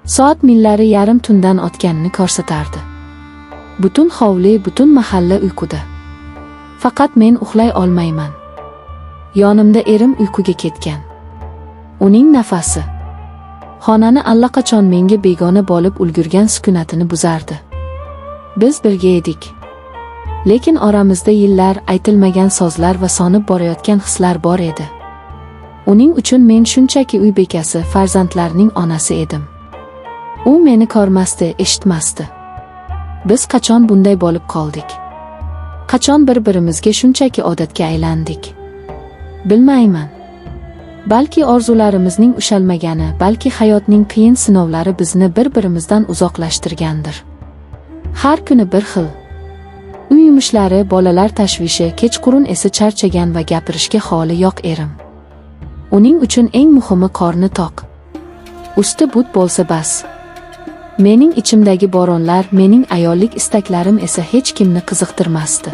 Soat millari yarim tundan o'tganini ko'rsatardi. Butun hovli, butun mahalla uyquda. Faqat men uxlay olmayman. Yonimda erim uyquga ketgan. Uning nafasi xonani allaqachon menga begona bo'lib ulgurgan sukunatini buzardi. Biz birga edik. Lekin oramizda yillar, aytilmagan so'zlar va sonib borayotgan hislar bor edi. Uning uchun men shunchaki uy bekasi, farzandlarning onasi edim. U meni ko'rmasdi, eshitmasdi. Biz qachon bunday bo'lib qoldik? Qachon bir-birimizga shunchaki odatga aylandik? Bilmayman. Balki orzularimizning ushalmagani, balki hayotning qiyin sinovlari bizni bir-birimizdan uzoqlashtirgandir. Har kuni bir xil. Uy yumushlari, bolalar tashvishi, kechqurun esa charchagan va gapirishga holi yo'q erim. Uning uchun eng muhimi qorni to'q, usti but bo'lsa bas. Mening ichimdagi bo'ronlar, mening ayollik istaklarim esa hech kimni qiziqtirmasdi.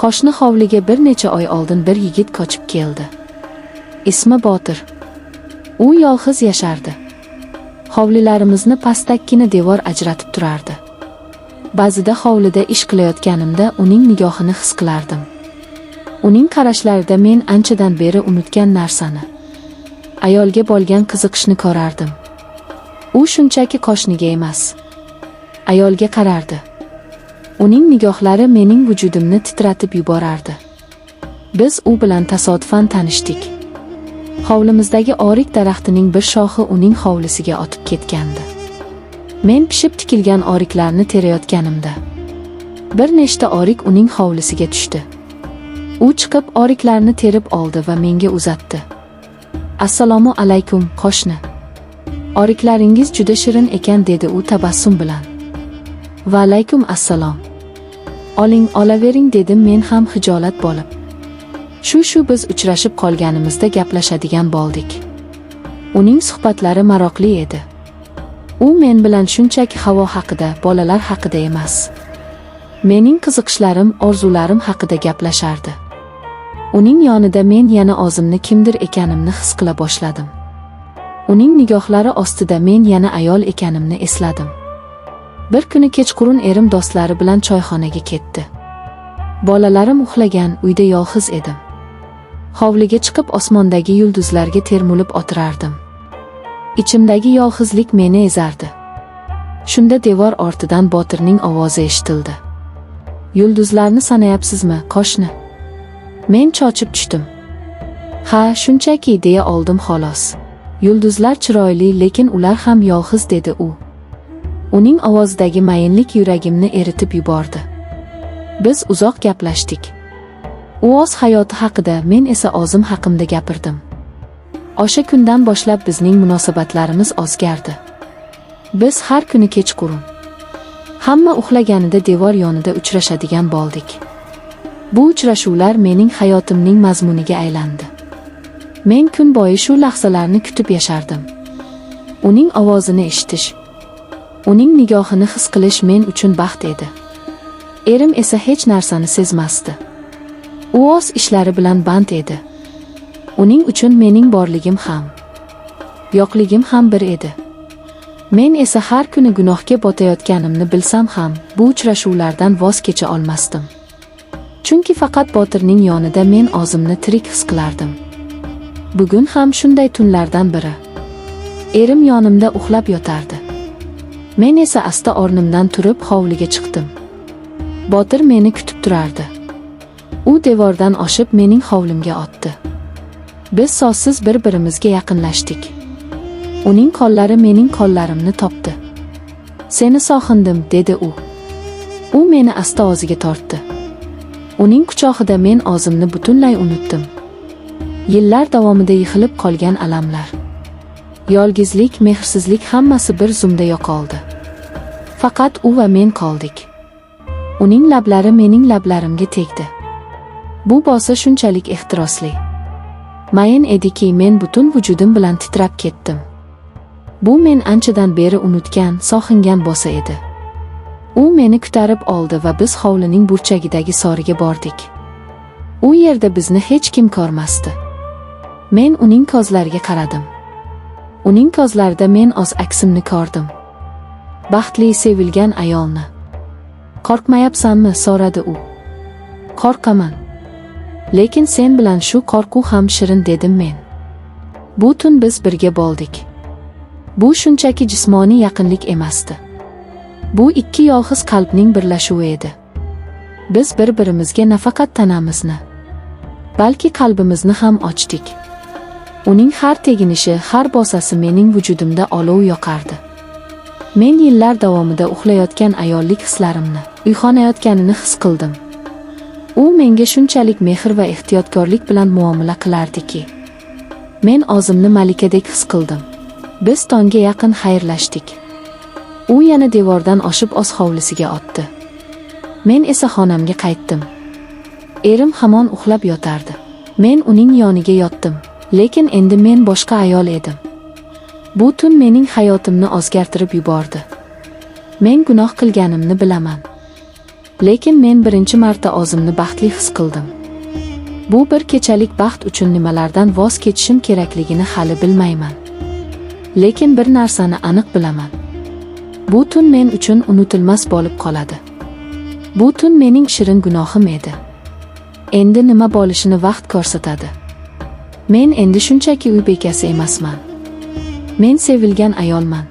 Qo'shni hovliga bir necha oy oldin bir yigit ko'chib keldi. Ismi Botir. U yolg'iz yashardi. Hovlilarimizni pastakkina devor ajratib turardi. Ba'zida hovlida ish qilayotganimda uning nigohini his qilardim. Uning qarashlarida men anchadan beri unutgan narsani, ayolga bo'lgan qiziqishni ko'rardim. U shunchaki qo'shniga emas, ayolga qarardi. Uning nigohlari mening vujudimni titratib yuborardi. Biz u bilan tasodifan tanishdik. Hovlimizdagi orik daraxtining bir shoxi uning hovlisiga otib ketgandi. Men pishib tikilgan oriklarni terayotganimda bir nechta orik uning hovlisiga tushdi. U chiqib oriklarni terib oldi va menga uzatdi. "Assalomu alaykum, qo'shni. Oriklaringiz juda shirin ekan", dedi u tabassum bilan. "Va alaykum assalom. Oling, olavering", dedim men ham hijolat bo'lib. Shu biz uchrashib qolganimizda gaplashadigan bo'ldik. Uning suhbatlari maroqli edi. U men bilan shunchaki havo haqida, bolalar haqida emas, mening qiziqishlarim, orzularim haqida gaplashardi. Uning yonida men yana o'zimni kimdir ekanimni his qila boshladim. Uning nigohlari ostida men yana ayol ekanimni esladim. Bir kuni kechqurun erim do'stlari bilan choyxonaga ketdi. Bolalarim uxlagan, uyda yolg'iz edim. Hovliga chiqib osmondagi yulduzlarga termulib o'tirardim. Ichimdagi yolg'izlik meni ezardi. Shunda devor ortidan Botirning ovozi eshitildi. "Yulduzlarni sanayapsizmi, qo'shni?" Men cho'chib tushdim. "Ha, shunchaki", deya oldim xolos. "Yulduzlar chiroyli, lekin ular ham yolg'iz", dedi u. Uning ovozidagi mayinlik yuragimni eritib yubordi. Biz uzoq gaplashdik. U o'z hayoti haqida, men esa o'zim haqimda gapirdim. O'sha kundan boshlab bizning munosabatlarimiz o'zgardi. Biz har kuni kechqurun, hamma uxlaganida devor yonida uchrashadigan bo'ldik. Bu uchrashuvlar mening hayotimning mazmuniga aylandi. Men kun bo'yi shu lahzalarni kutib yashardim. Uning ovozini eshitish, uning nigohini his qilish men uchun baxt edi. Erim esa hech narsani sezmasdi. U o'z ishlari bilan band edi. Uning uchun mening borligim ham, yo'qligim ham bir edi. Men esa har kuni gunohga botayotganimni bilsam ham, bu uchrashuvlardan voz kecha olmasdim. Chunki faqat Botirning yonida men o'zimni tirik his qilardim. Bugun ham shunday tunlardan biri. Erim yonimda uxlab yotardi. Men esa asta o'rnimdan turib hovliga chiqdim. Botir meni kutib turardi. U devordan oshib mening hovlimga otdi. Biz so'zsiz bir-birimizga yaqinlashdik. Uning qo'llari mening qo'llarimni topdi. "Seni sog'indim", dedi u. U meni asta o'ziga tortdi. Uning quchog'ida men o'zimni butunlay unutdim. Yillar davomida yig'ilib qolgan alamlar, yolg'izlik, mehrsizlik hammasi bir zumda yo'qoldi. Faqat u va men qoldik. Uning lablari mening lablarimga tegdi. Bu bo'sa shunchalik ehtirosli, mayin ediki, men butun vujudim bilan titrab ketdim. Bu men anchadan beri unutgan, sog'ingan bo'sa edi. U meni ko'tarib oldi va biz hovlining burchagidagi so'riga bordik. U yerda bizni hech kim ko'rmasdi. Men uning ko'zlariga qaradim. Uning ko'zlarida men o'z aksimni ko'rdim. Baxtli, sevilgan ayolni. "Qo'rqmayapsanmi?" so'radi u. "Qo'rqaman. Lekin sen bilan shu qo'rquv ham shirin", dedim men. Bu tun biz birga bo'ldik. Bu shunchaki jismoniy yaqinlik emasdi. Bu ikki yolg'iz qalbning birlashuvi edi. Biz bir-birimizga nafaqat tanamizni, balki qalbimizni ham ochdik. Uning har teginishi, har bo'sasi mening vujudimda olov yoqardi. Men yillar davomida uxlayotgan ayollik hislarimni uyg'onayotganini his qildim. U menga shunchalik mehr va ehtiyotkorlik bilan muomala qilardiki, men o'zimni malikadek his qildim. Biz tongga yaqin xayrlashdik. U yana devordan oshib o'z hovlisiga otdi. Men esa xonamga qaytdim. Erim hamon uxlab yotardi. Men uning yoniga yotdim, lekin endi men boshqa ayol edim. Bu tun mening hayotimni o'zgartirib yubordi. Men gunoh qilganimni bilaman. Lekin men birinchi marta o'zimni baxtli his qildim. Bu bir kechalik baxt uchun nimalardan voz kechishim kerakligini hali bilmayman. Lekin bir narsani aniq bilaman. Bu tun men uchun unutilmas bo'lib qoladi. Bu tun mening shirin gunohim edi. Endi nima bo'lishini vaqt ko'rsatadi. Men endi shunchaki uy bekasi emasman. Men sevilgan ayolman.